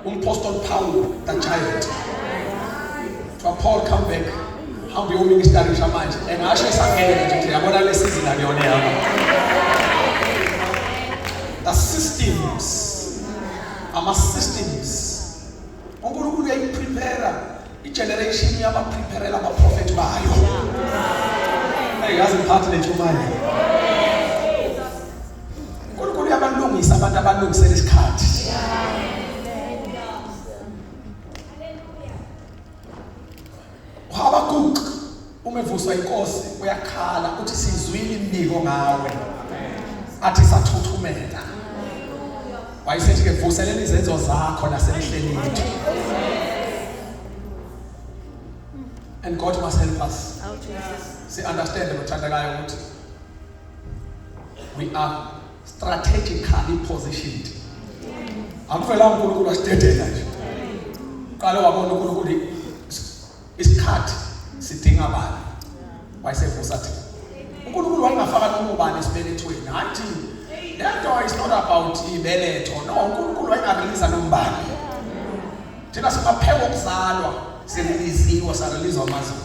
Umpostoli Paul, the giant. Kuthiwa Paul come back. Hamba uyoministerisha manje. Engasho esangene nje ukuthi yabona le season akuyona yakho. The systems. Ama systems. uNkulunkulu uyayiprepare igeneration yabapreparela abaprofeti bayo. Hey yazi ngiphathe le ntshumayelo. uNkulunkulu uyabalungisa abantu abalungisela isikhathi. uHabakuk uma evuswa inkosi uyakhala uthi sizwile imibiko ngawe athi sathuthumela wayesethi ke vuselela izenzo zakho nasemihleni yethu and God must help us oh, si understand ngothandekayo ukuthi we are strategically positioned akuvelanga uNkulunkulu asidedela nje qale wabona uNkulunkulu isikhathi sidinga bani wayesevusa thina uNkulunkulu wayengafaka noma ubani esibelethweni hayi thina lento is not about ibeletho no uNkulunkulu wayengarelease noma ubani thina singaphekwa ukuzalwa sireleasiwe sareleaswa amazulu.